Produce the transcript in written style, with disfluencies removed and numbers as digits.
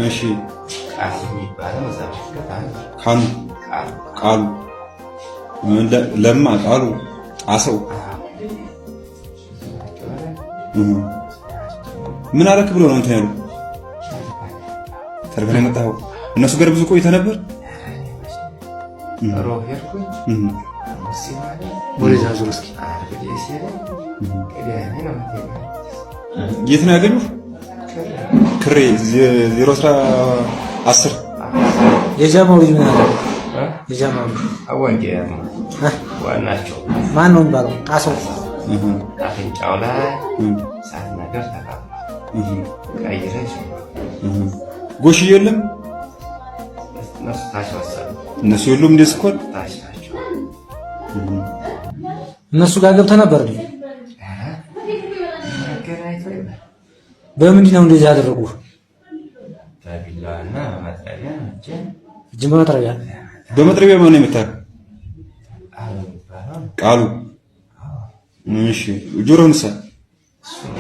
እሺ። ቃል የሚባለው እዛ አለ። ካኑ ቃሉ። ቃሉ፣ ለማ ቃሉ፣ ጣሰው። ምን አደረክ ብሎ ነው እንትን ያሉ? ተርፈህ ነው የመጣኸው? እነሱ ጋር ብዙ ቆይተህ ነበር? ሮብ ሄድኩኝ። ሐሙስ ሲባል ወደዛ ዙር እስኪ። ዓርብ ደሴ ላይ፣ ቅዳሜ ነው የምትሄደው። የት ነው ያገኙህ? ክሬ 010። የጃማው ልጅ ምን አለ? የጃማው ልጅ አዋቂ ዋናቸው። ማን ነው የሚባለው? ጣሰው። አፍንጫው ላይ እሳት ነገር ተቃጥሏል። ቀይረሽ። ጎሽዬ የለም? እነሱ ታች ወሰዱ። እነሱ የሉም እንደ ስኮል? ታች ናቸው። እነሱ ጋር ገብተህ ነበር እንዴ? መገናኝቶ ይበል። በምንድን ነው እንደዚህ ያደረጉ? በቢላዋና በመጥረቢያ እጄን። እጅን በመጥረቢያ? በመጥረቢያ ማን ነው የመታህ? ቃሉ የሚባለው። ቃሉ። እሺ፣ ጆሮህንሳ? እሱ ነው።